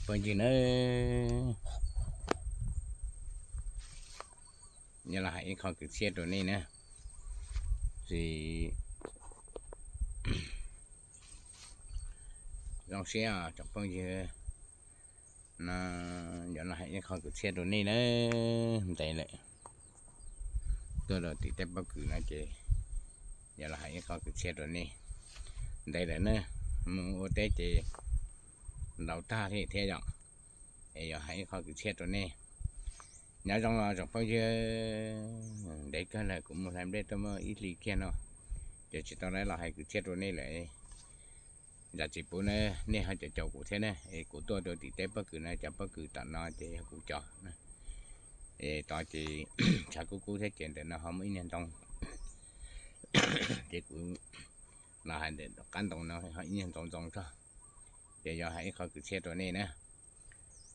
phooj ywg na, yuav los hais ib qho kwv txhiaj rau nej na. Tsis zoo siab tsoom phooj ywg no, yuav los hais ib qho kwv txhiaj rau nej na. Ntev lawm, tuaj rau tim teb pob kws no ces yuav los hais ib qho kwv txhiaj rau nej. Ntev lawm na, mus ua teb ces laus tag li thiab yom, es yuav hais ib qho kwv txhiaj rau nej. Nyob zoo los tsoom phooj ywg, ntev kawg lawm kuv mus hlais nplej tuaj muaj ib hlis kiag no, ces tsis tau los hais kwv txhiaj rau nej lawm. Zam txim pub na, nej ho caum caum kuv thiab na, es kuv tuaj rau tim teb pob kws no, cov pob kws tom no ces yog kuv cov na. Es tod ces tshav kub kub thiab ces ntawm no ho muaj ib niag ntoo, ces kuv los hais ntawm qab ntoo no ho ib niag ntoo ntoo tso, ces yuav hais ib qho kwv txhiaj rau nej na.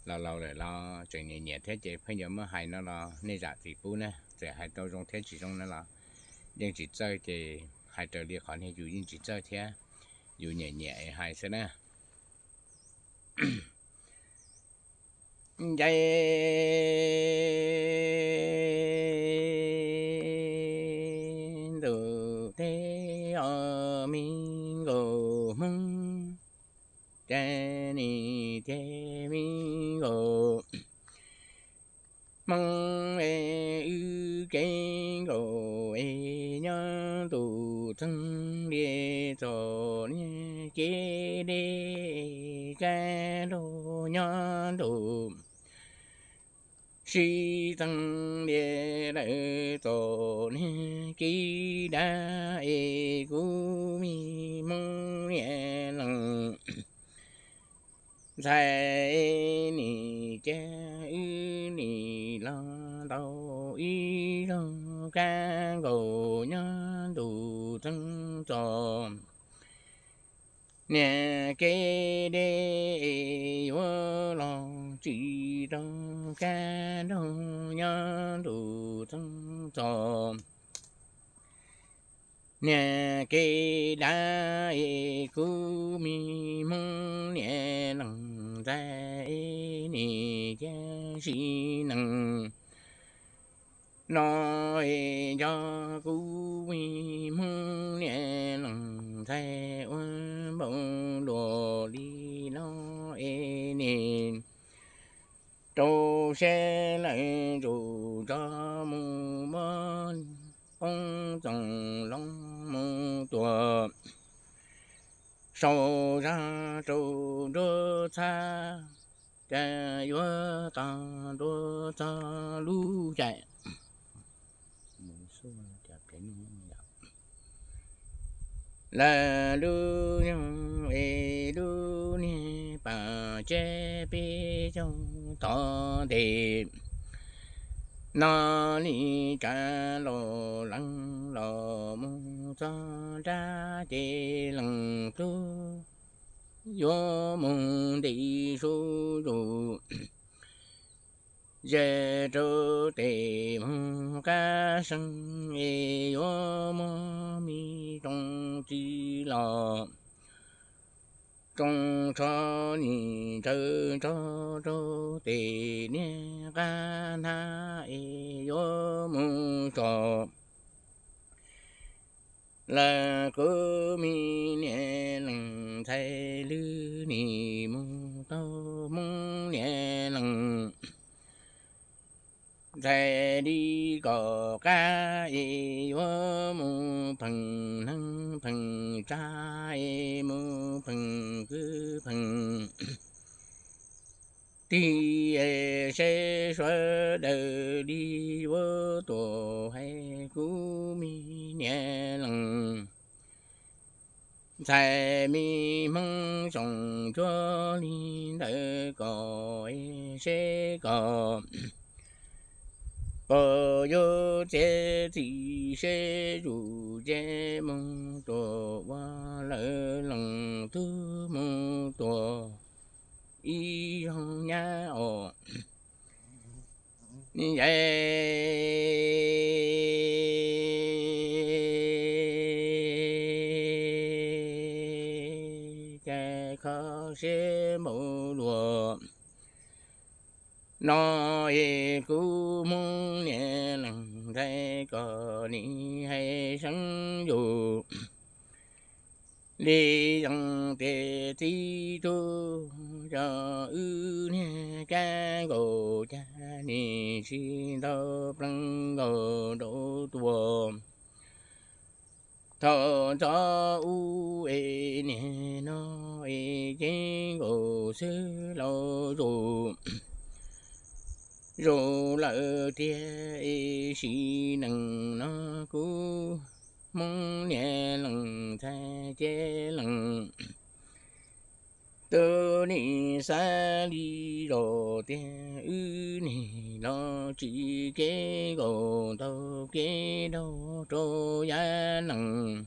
Laus laus lawm los tseem nyiam nyiam thiab ces pheej yuav muab hais no los nej zam txim pub na, txawm hais tau zoo thiab tsis zoo no los yeej tsis txawj ces hais raws li qhov niag yus yeej tsis txawj thiab, yus nyiam nyiam es hais xwb na. Nce ntuj teb os me nkauj Hmoob, ces nim ces me nkauj Hmoob es wb kev nkaus es nyob ntuj txeeg lias txom niag kev deb, kab nraug nyob ntuj sib txeeg lias lawm txom niag kev dab es kuv me Hmoob niam leej ntxhais es nim ces wb nim los tau ib zaug kab nkaus nyob ntuj txeeg txom niag kev deb es yuav los tsis tau kab nraug nyob ntuj txeeg txom niag kev dab es kuv me Hmoob niam leej ntxhais es nim cia sib neeg no es nco kuv me Hmoob niam leej ntxhais ua npaum luaj li no es nim rau siab lawm ntsug tso mus muab qoob txoos loo mus tua sau zog rau nruab txhab, cas yuav tau ntua txog lub caij lawm lub nyoog es lub niag pas tseb peb caug tod ntes no li. Tsav los lees los mus txog nrab ces leej tub yuav mus nti sub zus ze rau tes mus qab seeb es yuav muab me rooj txiv los rooj tsho nim ntsawv nrog rau tes niag qab hnab es yuav mus tso lawm kuv me niam leej ntxhais lwm nim mus taug Hmoob niam leej ntxhais li kom qab es yuav mus pheej neeg pheej tsav es mus pheej kwv pheej tij es seb sawv daws li yuav tuaj hais kuv me niam leej ntxhais me Hmoob xyoo cuab li ntawd kom es seb kom puas yuav txiav txim seb zuj zus ces mus tuaj ua lawm leej tub mus tuaj ib zaug nyab os. Ni yais cas kho siab npaum luaj No es kuv Hmoob niam leej ntxhais kom nim hais seeb yus li zoo tias txiv tub coj wb niag kab nkaus cas nim tsis ntau pleev nkaus rau tuaj. Thaum ntxov ub es niag no es cev nkaus xwb lauj, zuj zus lawm tiag es sim neej no kuv Hmoob niam leej ntxhais cev leej tub nim xav li zos tiag wb niag los tsis kev nkaus ntau kev nraug rau yav neej.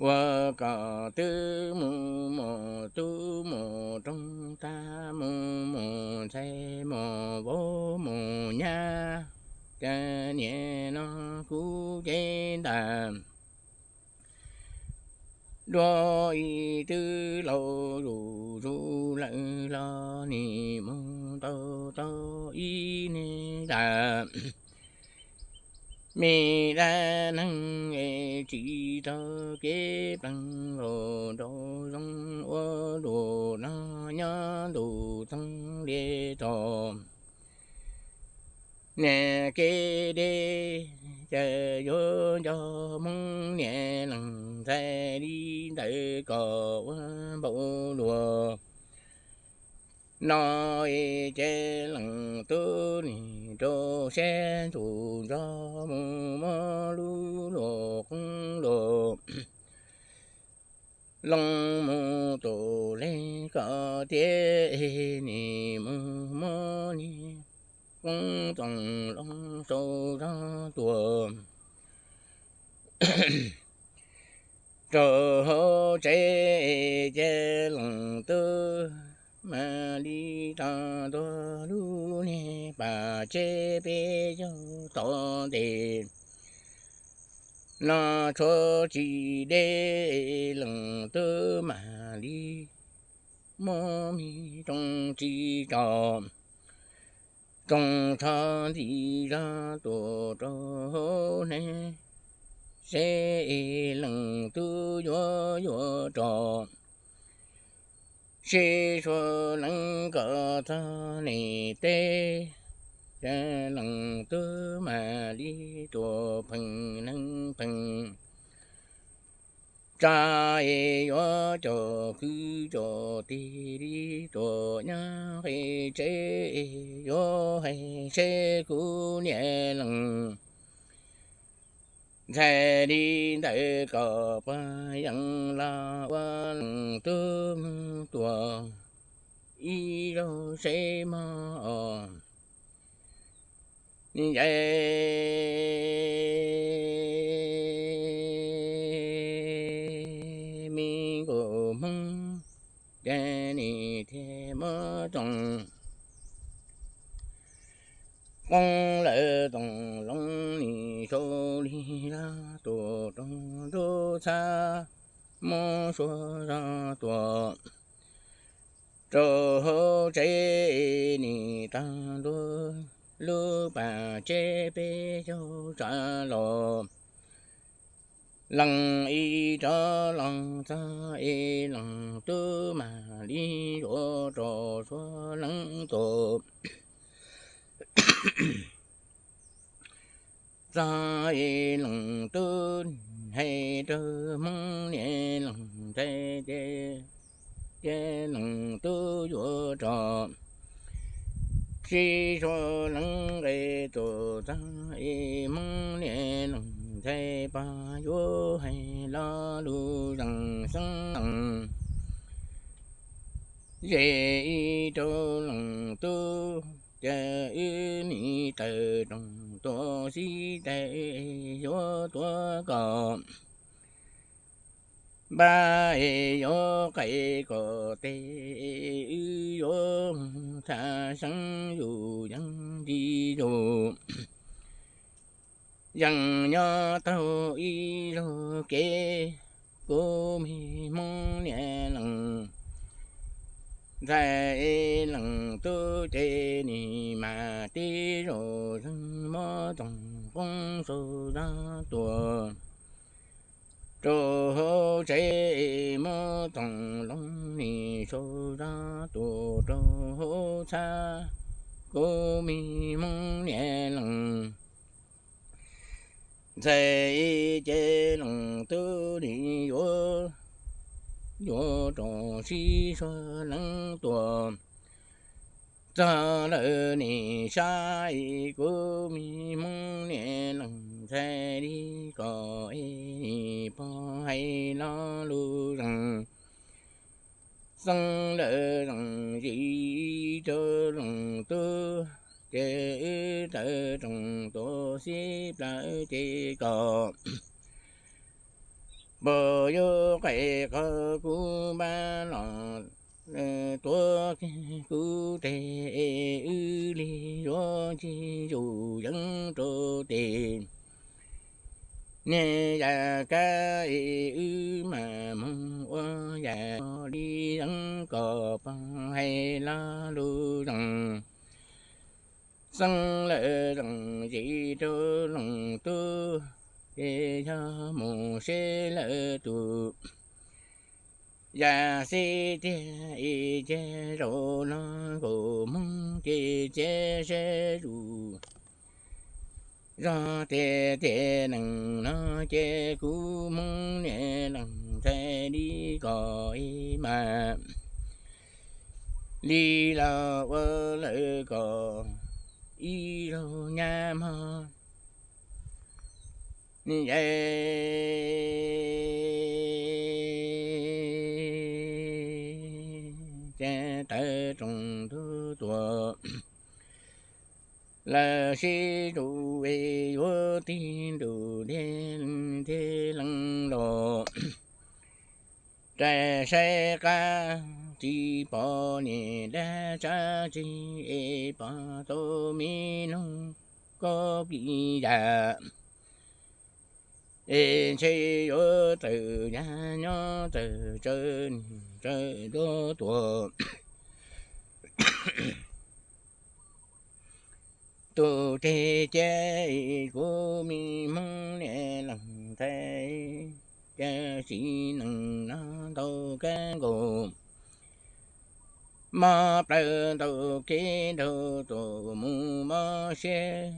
Ua kom twb mus mus tub mus rooj tag mus mus ntxhais mus vauv mus nyab, cas niam no kuv cev ntag. Dua ib twb laus zuj zus lawm los nim mus tau tau ib niag zam. Me dab neeg es tsis tau kev pleev nkaus rau zoo ua luaj no nyob ntu txoog li tod. Niam kev deb cas yuav nco Hmoob niam leej ntxhais li ntawd kom ua npaum luaj no es cev leej tub nim rau siab ntsug nrog mus muab lub luaj qoob luaj loo mus tus li kom tiav es nim mus muab niag qoob txoos loo sau zog tuaj rau hauv tsev. Cev leej tub mam li tau ntua lub niag pas tsev peb caug tod ntes no tshuav tsis deb, leej tub mam li muab me rooj tsis tso tsoos txhob ntxim zog tuaj rau hauv hneev, seb leej tub yuav yuav rau sib suav leej kom txog niam teb. Ces leej tub mam li tuaj pheej neeg pheej tsa es yuav cov kwv cov tij li tuaj nyob nqe tsev es yuav hais seb kuv niam leej ntxhais li ntawd kom pog yeej los ua leej tub mloog tuaj ib zaug seb mog. Ncaim me nkaus Hmoob ces nim thiaj muab tsoos qoob lawm tsoos loo nim sau li zog tuaj rau ntub txhab muab suav zog tuaj rau hauv tsev nim tag ntua lub pas tsev peb caug tsa los. Leej ib rov los txog es leej tub mam li zuav rau suav leej tuaj txog es leej tub hais rau Hmoob niam leej ntxhais tias, ces leej tub yuav rau sib suav leej nqe tuaj txog es Hmoob niam leej ntxhais pog yuav hais lo lus zeej xeeb leej zes ib rau leej tub, ces wb nim tawm rooj tuaj xib tawm yuav tuav kom npab es yuav qais kom tes, wb yuav thav seeb yus yeej nti yus yeej nyob taug ib zaug kev. Kuv me Hmoob niam leej ntxhais leej tub ces nim mas tib zaug zeeg muab txoov qoob sau zog tuaj rau hauv tsev, muab txoov loo nim sau zog tuaj rau hauv txhab. Kuv me Hmoob niam leej ntxhais ces leej tub nim yuav, yuav rau sib suav leej tuaj txog lawm nim sab, kuv me Hmoob niam leej ntxhais li kom pog hais lo lus zoo. Xeeb lawm zoo zim rau leej tub, ces wb tawm rooj tuaj xib plawv ces kom pog yuav qe qhov kuv npaj los tuav kiag kuv tes, wb li yuav ncig zuj yeeb rau tes. Niag yam kab es wb mam moog ua yam li yeeb kom pog hais lo lus zoo. Xeeb lawm zoo zim rau leej tub, ces yog mus seb lawm tus yam xib tiag es ces zaum no nkaus moog ces txiav seb zuj zog tiag tiag neeg no ces kuv Hmoob niam leej ntxhais li kom es mam li los ua lawm kom ib zaug nyab mog. Nws ces tawm rooj ntuj tuaj, lawv sib tus es yuav tig ntus thiaj lees los. Rais saib qab tsis pom niam dab tsab tsi es pom tau me noog koj kis yam. Es ntshe yuav tawm yag nyob tawm tsawv tsaws ntua tuaj. Tus teg ces kuv me Hmoob niam leej ntxhais, cas txiv neej no ntau kab nkaus, mob plawv ntau kev nraug tuaj mus mob siab,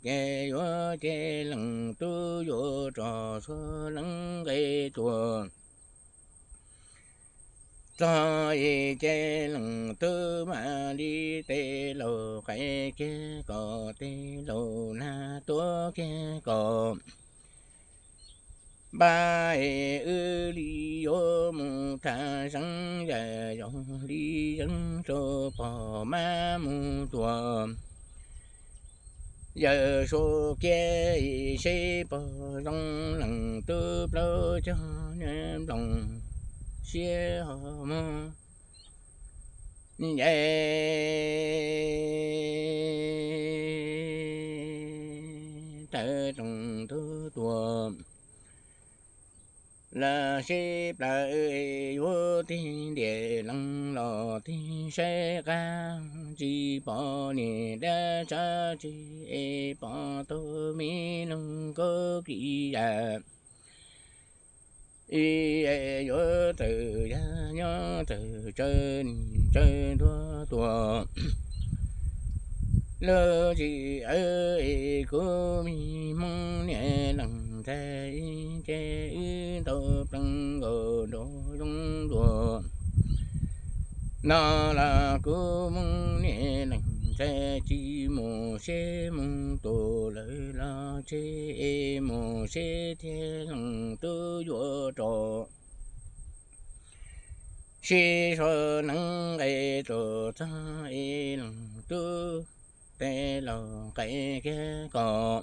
ces yuav ces leej tub yuav rog suav leej nqe tuaj. Txog es ces leej tub mam li tes laus qe kiag kom, tes laus nag tuav kiag kom. Npaj es wb li yuav mus tham zeeb, yam zoo li zeeb rau pog mab mus tuaj. Yawm suav kiag es seb pog zoo, leej tub plaub cog nplooj siab ho muag nce tawm rooj ntuj tuaj. Lawv sib plawv yuav tig ntiam lees los tig saib qab, tsis pom niam dab tsab tsi es pom tau me noog koj kis yam. Ib yuav tawm yag nyob tawm tsawv tsaws ntua tuaj. Lub tsis awv es kuv me Hmoob niam leej ntxhais, ces wb tau pleev nkaus nraug zoo dua. No los kuv Hmoob niam leej ntxhais tsis mus seb mus tus lawv los tseg es mus seb thiaj leej tub yuav rov sib suav neeb nqe tuaj txog es leej tub tes laus qe kiag kom,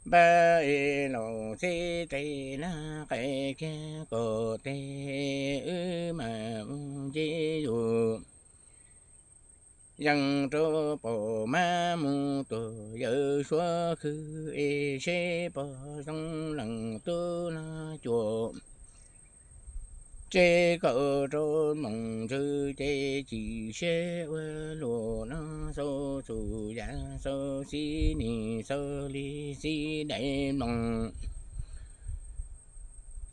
npaj es laus txib tes nag qe kiag kom, tes wb mam mus ncig zuj yees rau pog mab mus tuaj. Yawm suav khwv es seb pog zoo, leej tub los cuam Tseb kaum rau moos ntswg ces chim siab ua luaj no, xaus txhum yam xaus xib nis xaus li xib daim nploos.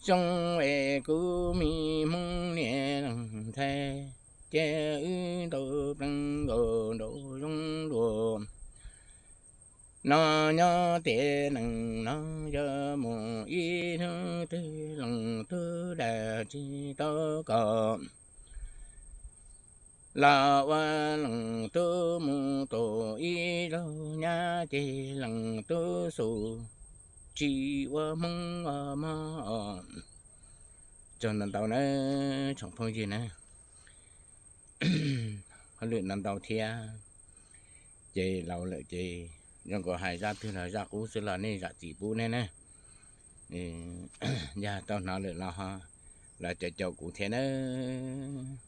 Xyoo es kuv me Hmoob niam leej ntxhais, cia wb ntaus plees nkaus nraum zoov luaj no. Nyob tiam neej no yog mus ib hnub twg leej tub dag tsis tau kom los ua leej tub mus tus ib zaug nyab ces leej tub xus tsis ua Hmoob os mog. Tsaug ntau ntau na tsoom phooj ywg na. Hauj lwm no ntau thiab, ces laus lawm ces zoo nkaus hais zaj twg los zaj qub xwb los nej zam txim pub nej na. Yog tau hnov lawm los ho los caum caum kuv thiab nawb.